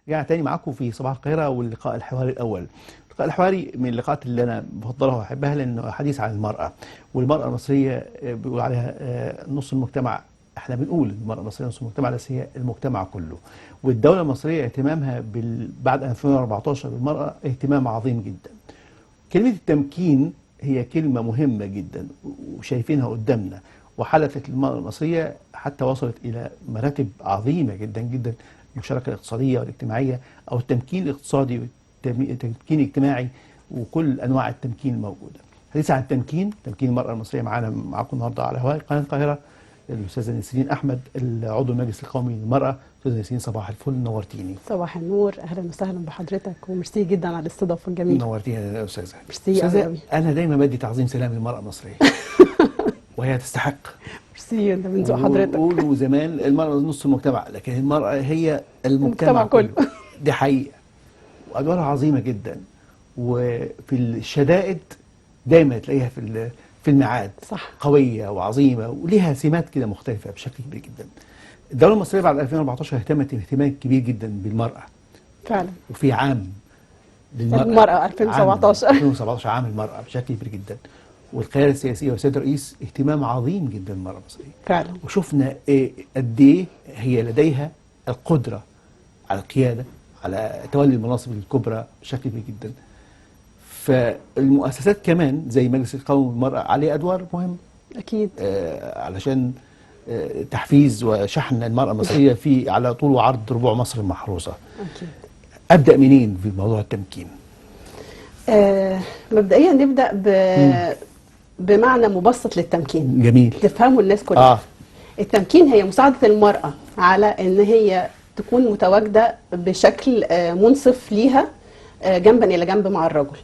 رجعنا تاني معاكم في صباح القاهرة واللقاء الحواري الأول. اللقاء الحواري من اللقاءات اللي أنا بفضلها وأحبها لأنه حديث عن المرأة، والمرأة المصرية بيقول عليها نص المجتمع. احنا بنقول المرأة المصرية نص المجتمع، بس هي المجتمع كله. والدولة المصرية اهتمامها بعد 2014 بالمرأة اهتمام عظيم جدا. كلمة التمكين هي كلمة مهمة جدا وشايفينها قدامنا، وحدثت المرأة المصرية حتى وصلت إلى مراتب عظيمة جدا جدا، المشاركة الاقتصادية والاجتماعية أو التمكين الاقتصادي والتمكين الاجتماعي وكل أنواع التمكين الموجودة. حديث عن التمكين، تمكين المرأة المصرية، معاكم النهارده على هواء قناة القاهرة الأستاذة نسرين أحمد، العضو المجلس القومي للمرأة. أستاذة نسرين صباح الفل، نورتيني. صباح النور، أهلا وسهلا بحضرتك وميرسي جدا على الاستضافة الجميلة. نورتيني يا أستاذة. ميرسي قوي. أنا دايما بدي تعظيم سلام للمرأة المصرية وهي تستحق. ميرسي، انت من ذوق حضرتك. قولوا زمان المرأة نص المجتمع، لكن المرأة هي المجتمع كله. دي حقيقة، وأدوارها عظيمة جدا، وفي الشدائد دايما تلاقيها في الميعاد. صح، قوية وعظيمة وليها سمات كده مختلفة بشكل كبير جدا. الدولة المصرية بعد 2014 اهتمت اهتمام كبير جدا بالمرأة فعلا، وفي عام للمرأة، المرأة 2017 2017 عام المرأة بشكل كبير جدا، والقيادة السياسية والسيد الرئيس اهتمام عظيم جدا بالمرأة المصرية فعلا. وشفنا قد ايه هي لديها القدرة على القيادة، على تولي المناصب الكبرى بشكل كبير جدا. فالمؤسسات كمان زي مجلس القومي للمرأة عليه أدوار مهمة أكيد، علشان تحفيز وشحن المرأة المصرية في على طول وعرض ربوع مصر المحروسة. أكيد. أبدأ منين في موضوع التمكين؟ مبدئيا نبدأ بمعنى مبسط للتمكين. جميل، تفهمه الناس كلها. التمكين هي مساعدة المرأة على إن هي تكون متواجدة بشكل منصف ليها جنبا إلى جنب مع الرجل.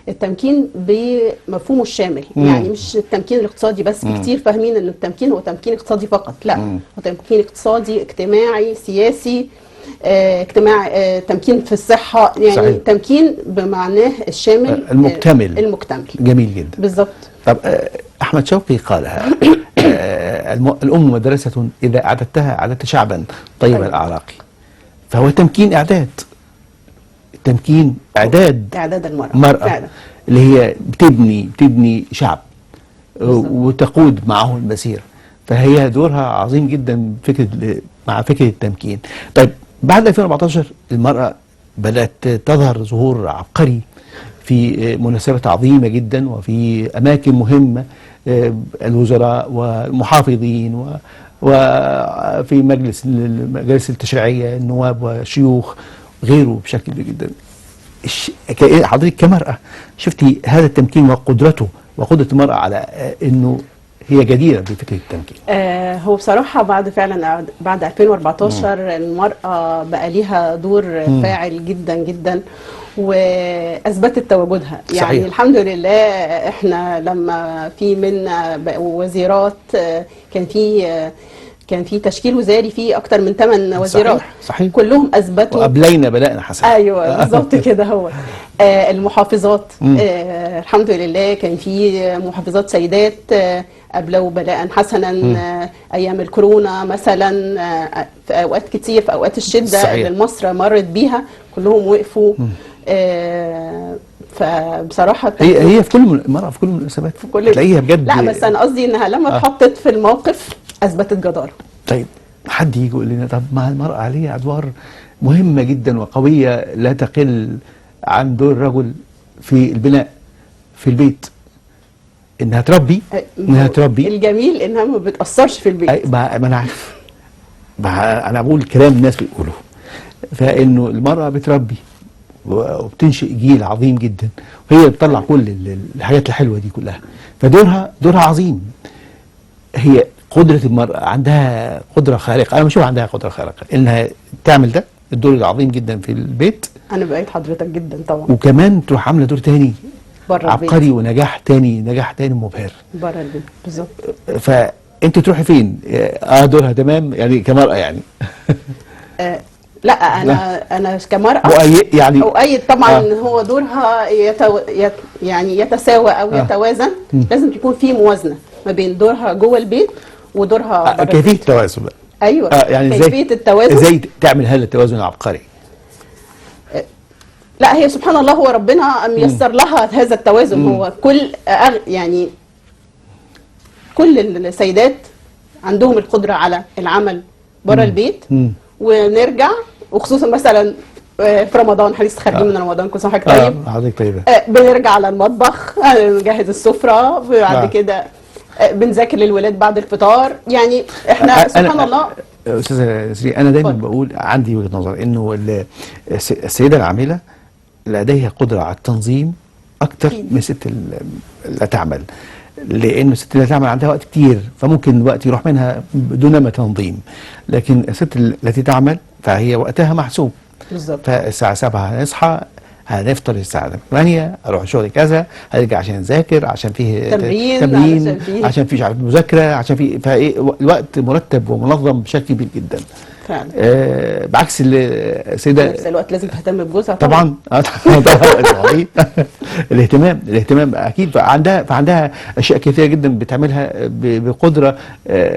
التمكين بمفهومه الشامل، يعني مش التمكين الاقتصادي بس. في كتير فاهمين ان التمكين هو تمكين اقتصادي فقط، لا، هو تمكين اقتصادي، اجتماعي، سياسي، اجتماعي، تمكين في الصحة، يعني صحيح. تمكين بمعناه الشامل، المكتمل. المكتمل. جميل جدا، بالظبط. طب احمد شوقي قالها الام مدرسة اذا اعددتها اعددت شعبا طيب الاعراق. فهو تمكين اعداد، التمكين اعداد، اعداد المرأة فعلا، اللي هي بتبني شعب وتقود معه المسيرة، فهي دورها عظيم جدا فكرة مع فكرة التمكين. طيب بعد 2014 المرأة بدأت تظهر ظهور عبقري في مناسبات عظيمة جدا وفي أماكن مهمة، الوزراء والمحافظين وفي المجالس التشريعية، النواب والشيوخ غيره بشكل كبير جدا. حضرتك كمرأة شفتي هذا التمكين وقدرته وقدرة المرأة على انه هي جديرة بفكرة التمكين؟ هو بصراحة بعد 2014 المرأة بقى ليها دور فاعل جدا جدا وأثبتت تواجدها. يعني صحيح. الحمد لله احنا لما في منا بقوا وزيرات، كان في تشكيل وزاري فيه اكتر من 8 وزيرات. صحيح. صحيح. كلهم اثبتوا وقبلينا بلاءنا حسنا. ايوه بالظبط كده. هو المحافظات الحمد لله كان في محافظات سيدات قبلوا بلاء حسنا ايام الكورونا مثلا، في اوقات كتير، في اوقات الشدة. صحيح. اللي مصر مرت بيها كلهم وقفوا. فبصراحة هي في كل مرة، في كل المناسبات في كل تلاقيها بجد. لا بس انا قصدي انها لما اتحطت في الموقف اثبتت جداره. طيب حد يجي يقول لنا طب ما المرأة عليها أدوار مهمة جدا وقوية لا تقل عن دور الرجل في البناء في البيت، انها تربي، انها تربي. الجميل انها ما بتأثرش في البيت. ما انا عارف، ما انا بقول كلام الناس بيقولوه، فانه المرأة بتربي وبتنشئ جيل عظيم جدا، وهي بتطلع كل الحاجات الحلوة دي كلها، فدورها دورها عظيم. هي قدرة المرأة عندها قدرة خارقة، أنا بشوف عندها قدرة خارقة إنها تعمل ده الدور العظيم جدا في البيت. أنا بأيد حضرتك جدا طبعا. وكمان تروح عاملة دور تاني بره البيت، عبقري ونجاح تاني، نجاح تاني مبهر بره البيت. بالظبط. فأنت تروحي فين؟ دورها تمام يعني كمرأة يعني. لا أنا كمرأة يعني أؤيد طبعا إن هو دورها يعني يتساوى أو يتوازن. لازم تكون في موازنة ما بين دورها جوه البيت ودورها بره. كيفية التوازن بقى. ايوه يعني كيفية التوازن، ازاي تعمل هذا التوازن العبقري؟ لا هي سبحان الله، هو ربنا ميسر لها هذا التوازن. هو كل يعني كل السيدات عندهم القدرة على العمل بره البيت. ونرجع، وخصوصا مثلا في رمضان، احنا لسه خارجين من رمضان، كل سنة وحضرتك طيب. حضرتك طيبة. بنرجع على المطبخ، نجهز السفرة، بعد كده بنذاكر للولاد بعد الفطار. يعني احنا سبحان الله. استاذه نسرين، انا دايما بقول عندي وجهه نظر انه السيدة العاملة لديها قدره على التنظيم اكتر من الست اللي تعمل، لانه الست اللي تعمل عندها وقت كتير، فممكن الوقت يروح منها بدون ما تنظيم، لكن الست التي تعمل فهي وقتها محسوب. بالظبط. فالساعة 7 هنصحى، هنفطر الساعة 8، اروح شغل كذا، هرجع عشان نذاكر، عشان فيه تمرين، عشان فيه مذاكرة، عشان فيه، فايه الوقت مرتب ومنظم بشكل كبير جدا. فعلا. بعكس السيدة في نفس الوقت لازم تهتم بجوزها طبعا. طبعا. الاهتمام اكيد. فعندها اشياء كثيرة جدا بتعملها بقدره،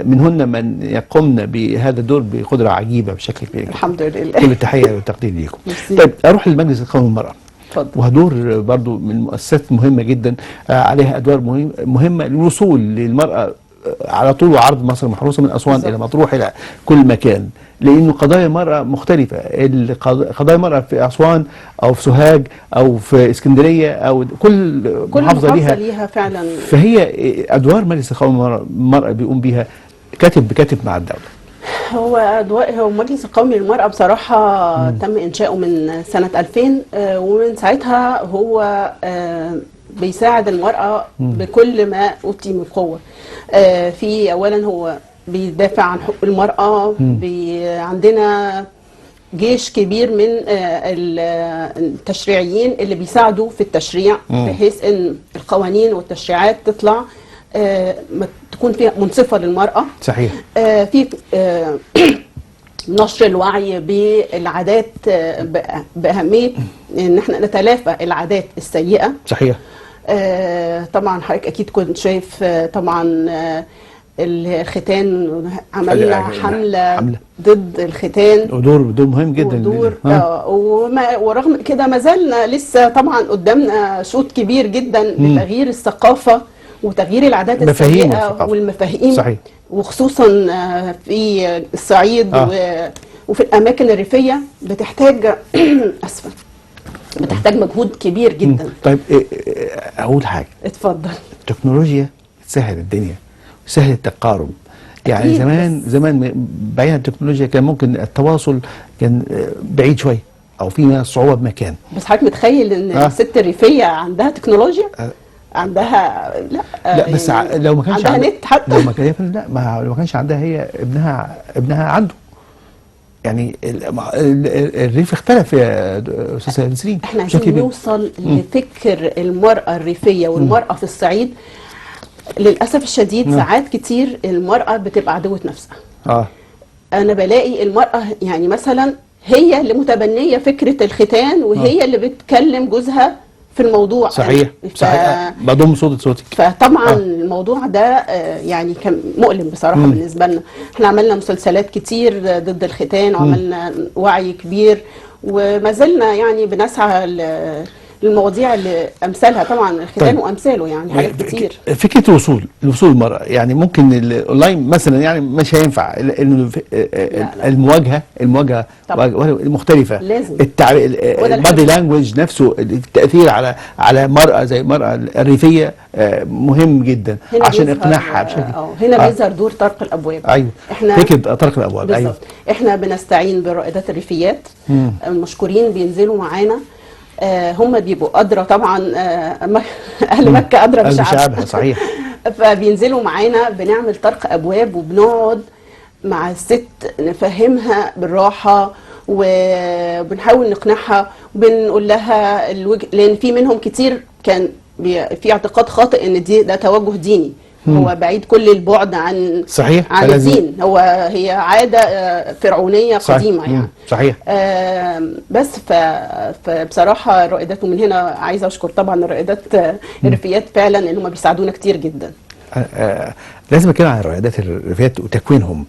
منهن من يقومن بهذا الدور بقدره عجيبة بشكل كبير جدا. الحمد لله. كل التحية والتقدير ليكم. طيب اروح للمجلس القومي للمراة. اتفضل. وهدور برضو من المؤسسات مهمة جدا، عليها ادوار مهمة للوصول للمراة على طول وعرض مصر المحروسة من اسوان الى مطروح الى كل مكان، لانه قضايا المراة مختلفة. قضايا المراة في اسوان او في سوهاج او في اسكندرية او كل محافظة ليها فعلا. فهي ادوار مجلس القومي للمراة بيقوم بيها كاتب بكاتب مع الدولة. هو المجلس القومي للمرأة بصراحة تم إنشاؤه من سنة 2000، ومن ساعتها هو بيساعد المرأة بكل ما أوتي من قوة. في أولا هو بيدافع عن حقوق المرأة. عندنا جيش كبير من التشريعيين اللي بيساعدوا في التشريع، بحيث إن القوانين والتشريعات تطلع تكون فيها منصفة للمرأة. صحيح. في نشر الوعي بالعادات، بأهمية إن احنا نتلافى العادات السيئة. صحيح. طبعا حضرتك أكيد كنت شايف طبعا الختان، عملنا حملة ضد الختان، ودور مهم جدا. ودور ورغم كده ما زلنا لسه طبعا قدامنا شوط كبير جدا لتغيير الثقافة وتغيير العادات السيئة والمفاهيم. صحيح. وخصوصا في الصعيد وفي الأماكن الريفية بتحتاج أسفة، بتحتاج مجهود كبير جدا. طيب أقول حاجة. اتفضل. التكنولوجيا تسهل الدنيا، سهل التقارب. يعني زمان بعيد عن التكنولوجيا كان ممكن التواصل كان بعيد شوية أو في صعوبة بمكان. بس حضرتك متخيل إن الست الريفية عندها تكنولوجيا؟ عندها لا بس يعني لو ما كانش عندها نت حتى، لو ما كان لا ما لو ما كانش عندها هي ابنها عنده. يعني الريف اختلف يا استاذه نسرين. احنا عايزين نوصل لفكر المراة الريفية والمراة في الصعيد. للاسف الشديد ساعات كتير المراة بتبقى عدوه نفسها. انا بلاقي المراة يعني مثلا هي اللي متبنيه فكرة الختان، وهي اللي بتكلم جوزها في الموضوع. صحيح. صحيح. بضم صوتك. فطبعا الموضوع ده يعني كان مؤلم بصراحة بالنسبة لنا. احنا عملنا مسلسلات كتير ضد الختان، وعملنا وعي كبير، وما زلنا يعني بنسعى للمواضيع اللي امثالها طبعا الختان. طيب. وامثاله يعني حاجات كتير. فكرة الوصول المراة، يعني ممكن الاونلاين مثلا يعني مش هينفع، لانه المواجهة المختلفة لازم ال body language نفسه، التاثير على مراة زي المراة الريفية مهم جدا عشان اقناعها بشكل. هنا بيظهر دور طرق الابواب. ايوه، احنا فكرة طرق الابواب. بالظبط. احنا بنستعين بالرائدات الريفيات المشكورين، بينزلوا معانا. هم بيبقوا أدرى طبعا، أهل مكة أدرى بشعبها. صحيح. فبينزلوا معانا، بنعمل طرق أبواب، وبنقعد مع الست نفهمها بالراحة، وبنحاول نقنعها، وبنقول لها الوجه، لأن في منهم كتير كان في اعتقاد خاطئ إن ده توجه ديني. هو بعيد كل البعد عن صحيح عن الدين، هو هي عادة فرعونيه قديمة يعني. صحيح. بس فبصراحة الرائدات، ومن هنا عايزه اشكر طبعا الرائدات الريفيات فعلا ان هم بيساعدونا كتير جدا. لازم اتكلم عن الرائدات الريفيات وتكوينهم،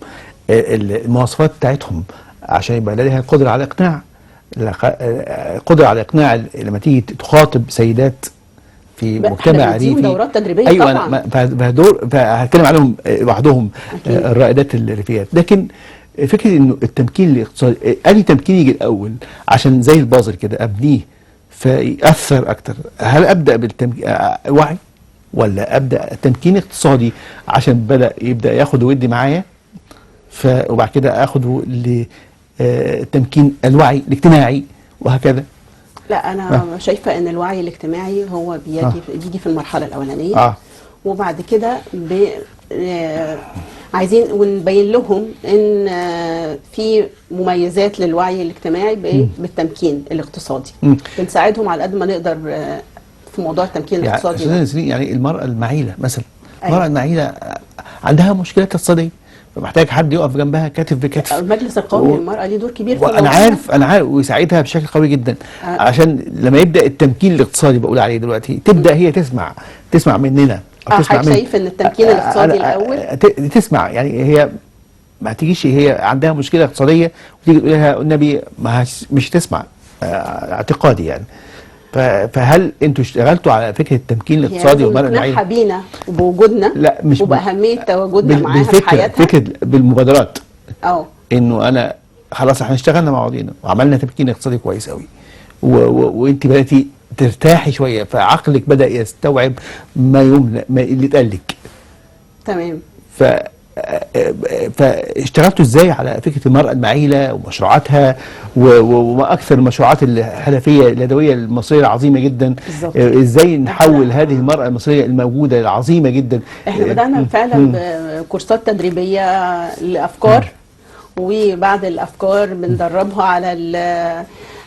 المواصفات بتاعتهم عشان يبقى لديها القدرة على الاقناع، قدرة على إقناع لما تيجي تخاطب سيدات في مجتمع ريفي، دورات تدريبية. أيوة طبعا. فدور، فهتكلم عليهم لوحدهم الرائدات الريفيات. لكن فكرة إنه التمكين الاقتصادي، أي تمكين يجي الأول عشان زي البازل كده أبنيه فيأثر أكتر. هل أبدأ بالتمكين وعي، ولا أبدأ تمكين اقتصادي عشان بدأ يبدأ ياخد ودي معايا، وبعد كده اخده لتمكين الوعي الاجتماعي وهكذا؟ لا انا شايفه ان الوعي الاجتماعي هو بيجي في المرحلة الاولانية، وبعد كده عايزين ونبين لهم ان في مميزات للوعي الاجتماعي بالتمكين الاقتصادي. بنساعدهم على قد ما نقدر في موضوع التمكين الاقتصادي. يعني المرأة المعيلة مثلا، المرأة المعيلة عندها مشكلات اقتصادية، فمحتاج حد يقف جنبها كتف بكتف. المجلس القومي للمرأة ليه دور كبير في انا عارف، انا عارف، ويساعدها بشكل قوي جدا. عشان لما يبدا التمكين الاقتصادي بقول عليه دلوقتي، تبدا هي تسمع مننا. او تسمع من شايف ان التمكين الاقتصادي الاول تسمع. يعني هي ما تجيش هي عندها مشكلة اقتصادية وتيجي تقول لها النبي مش تسمع، اعتقادي يعني. فهل انتوا اشتغلتوا على فكرة التمكين الاقتصادي والمرأة المعينة؟ يعني بينا وبوجودنا، لا مش وباهميه تواجدنا معاها في حياتها، فكرة بالمبادرات. انه انا خلاص احنا اشتغلنا مع بعضينا وعملنا تمكين اقتصادي كويس قوي، وانت بداتي ترتاحي شوية، فعقلك بدا يستوعب ما يملأ ما اللي اتقال لك. تمام. فاشتغلتوا ازاي على فكرة المراة المعيله ومشروعاتها، وما اكثر المشروعات الحرفية اليدوية المصرية العظيمة جدا؟ ازاي نحول هذه المراة المصرية الموجودة العظيمة جدا؟ احنا بدانا فعلا بكورسات تدريبية لافكار، وبعد الافكار بندربها على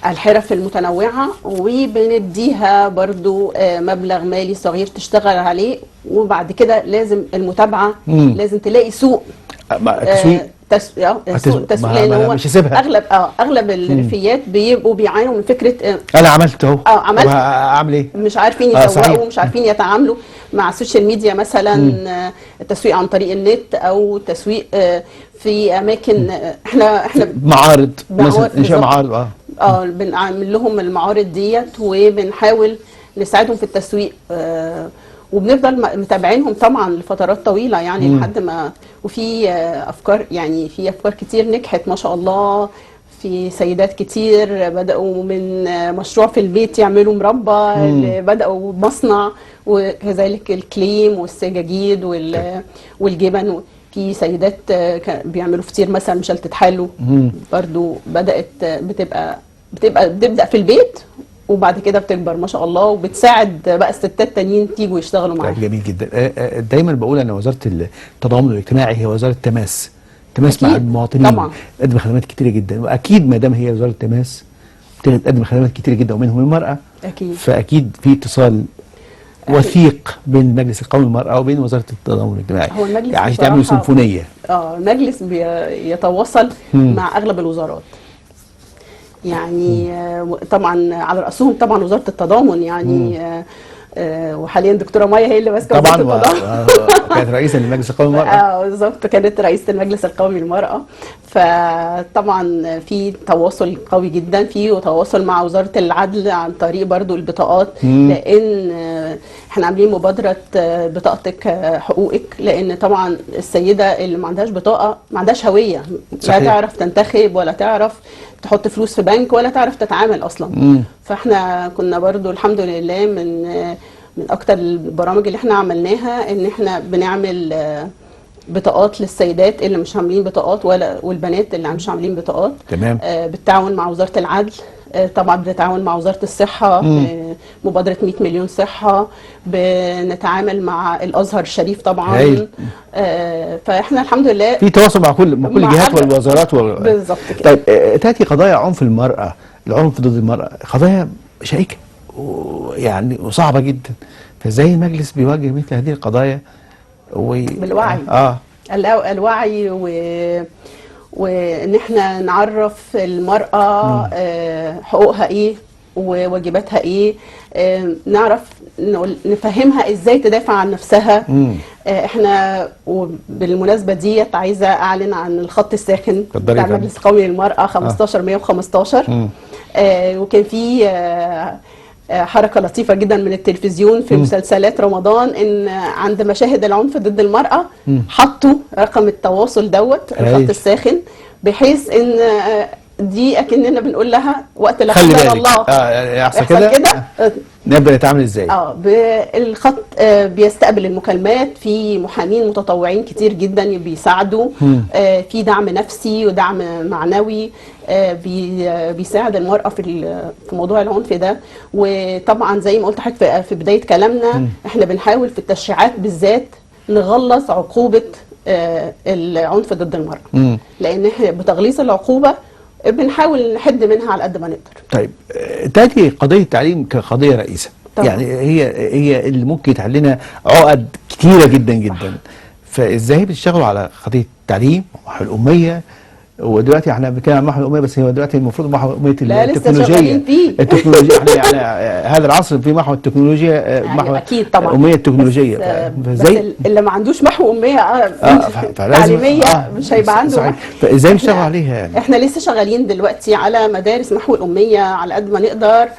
الحرف المتنوعة، وبنديها برضو مبلغ مالي صغير تشتغل عليه، وبعد كده لازم المتابعة. لازم تلاقي سوق، تسويق، تسويق، لان هو مش هسيبها. اغلب الريفيات بيبقوا بيعانوا من فكرة انا عملت اهو، عملت، اعمل ايه؟ مش عارفين يسوقوا، ومش عارفين يتعاملوا مع ال social media مثلا، التسويق عن طريق النت او تسويق في اماكن. احنا معارض مثلا، انشاء معارض. بنعمل لهم المعارض ديت، وبنحاول نساعدهم في التسويق، وبنفضل متابعينهم طبعا لفترات طويلة يعني لحد ما. وفي افكار، يعني في افكار كتير نجحت ما شاء الله، في سيدات كتير بدأوا من مشروع في البيت يعملوا مربى، بدأوا مصنع، وكذلك الكليم والسجاجيد والجبن. في سيدات بيعملوا فطير مثلا مشلتت حلو، برضو بدأت بتبقى بتبدأ في البيت، وبعد كده بتكبر ما شاء الله، وبتساعد بقى الستات تانيين تيجوا يشتغلوا معاها. جميل جدا. دايما بقول ان وزارة التضامن الاجتماعي هي وزارة تماس مع المواطنين طبعا، بتقدم خدمات كتيرة جدا، واكيد ما دام هي وزارة تماس بتقدم خدمات كتيرة جدا ومنهم المراة، اكيد. فاكيد في اتصال وثيق بين المجلس القومي للمرأة وبين وزارة التضامن الاجتماعي. هو المجلس يعني عشان تعملوا سيمفونية. المجلس بيتواصل مع اغلب الوزارات، يعني طبعا على رأسهم طبعا وزارة التضامن، يعني وحاليا دكتورة مايا هي اللي ماسكه وزارة التضامن طبعا، كانت رئيسة للمجلس القومي للمرأة. بالظبط، كانت رئيسة المجلس القومي للمرأة. فطبعا في تواصل قوي جدا، في تواصل مع وزارة العدل عن طريق برضو البطاقات، لان احنا عاملين مبادرة بطاقتك حقوقك، لان طبعا السيدة اللي ما عندهاش بطاقة ما عندهاش هوية، لا تعرف تنتخب ولا تعرف تحط فلوس في بنك ولا تعرف تتعامل اصلا. فاحنا كنا برضو الحمد لله من اكتر البرامج اللي احنا عملناها ان احنا بنعمل بطاقات للسيدات اللي مش عاملين بطاقات، ولا والبنات اللي مش عاملين بطاقات. تمام. بالتعاون مع وزارة العدل، طبعا بنتعاون مع وزارة الصحة، مبادرة 100 مليون صحة، بنتعامل مع الأزهر الشريف طبعا. فاحنا الحمد لله في تواصل مع كل الجهات والوزارات بالظبط كده. طيب تأتي قضايا عنف المرأة، العنف ضد المرأة، قضايا شائكة ويعني وصعبة جدا، فازاي المجلس بيواجه مثل هذه القضايا؟ بالوعي. الوعي وان احنا نعرف المرأة حقوقها ايه وواجباتها ايه، نعرف نفهمها ازاي تدافع عن نفسها. احنا وبالمناسبة ديت عايزة اعلن عن الخط الساخن بتاع المجلس القومي للمرأة 15 115. وكان في حركة لطيفة جدا من التلفزيون في مسلسلات رمضان، ان عند مشاهد العنف ضد المرأة حطوا رقم التواصل دوت، الخط الساخن، بحيث ان دي اكننا بنقول لها وقت لا قدر الله يحصل كده نبدأ نتعامل ازاي. الخط بيستقبل المكالمات، في محامين متطوعين كتير جدا بيساعدوا، في دعم نفسي ودعم معنوي، بيساعد المرأة في موضوع العنف ده. وطبعا زي ما قلت حضرتك في بداية كلامنا، احنا بنحاول في التشريعات بالذات نغلظ عقوبة العنف ضد المرأة، لأن احنا بتغليظ العقوبة بنحاول نحد منها على قد ما نقدر. طيب، تاتي قضية التعليم كقضية رئيسه طبعا. يعني هي اللي ممكن تحل عقد كتيرة جدا جدا. فازاي بتشتغلوا على قضية التعليم ومحو الامية؟ ودلوقتي احنا بنتكلم عن محو الامية، بس هو دلوقتي المفروض محو امية التكنولوجيا. التكنولوجيا احنا يعني هذا العصر في محو التكنولوجيا، محو اكيد طبعا امية التكنولوجية. بس اللي ما عندوش محو امية تعليمية مش هيبقى عنده. فازاي بنشتغل عليها يعني؟ احنا لسه شغالين دلوقتي على مدارس محو الامية على قد ما نقدر،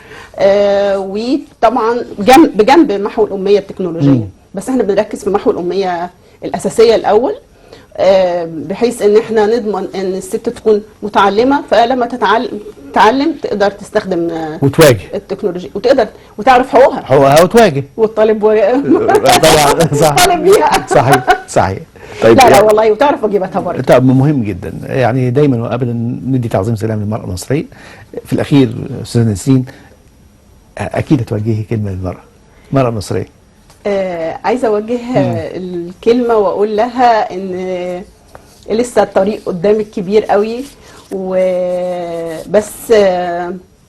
وطبعا بجنب محو الامية التكنولوجية، بس احنا بنركز في محو الامية الاساسية الاول، بحيث ان احنا نضمن ان الست تكون متعلمة، فلما تتعلم تقدر تستخدم وتواجه التكنولوجيا، وتقدر وتعرف حقوقها وتواجه والطالب طبعا صح، طالب بيها. صحيح صحيح. طيب لا لا والله، وتعرف واجباتها برضه. طب مهم جدا يعني، دايما وابدا ندي تعظيم سلام للمراة المصرية. في الاخير استاذه نسرين، اكيد هتوجهي كلمة للمراة، المراة المصرية. عايزه اوجه الكلمة واقول لها ان لسه الطريق قدامك كبير قوي، وبس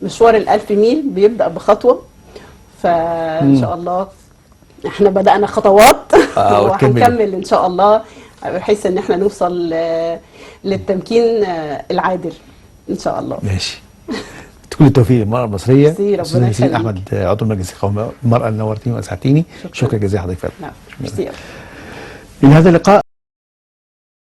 مشوار 1000 ميل بيبدا بخطوة، فان شاء الله احنا بدانا خطوات وهنكمل ان شاء الله، بحيث ان احنا نوصل للتمكين العادل ان شاء الله. ماشي، كل التوفيق للمرأة المصرية. أستاذة نسرين أحمد، عضو المجلس القومي للمرأة، نورتيني وأسعدتيني. شكرا جزيلا حضرتك. نعم، ميرسي. من هذا اللقاء.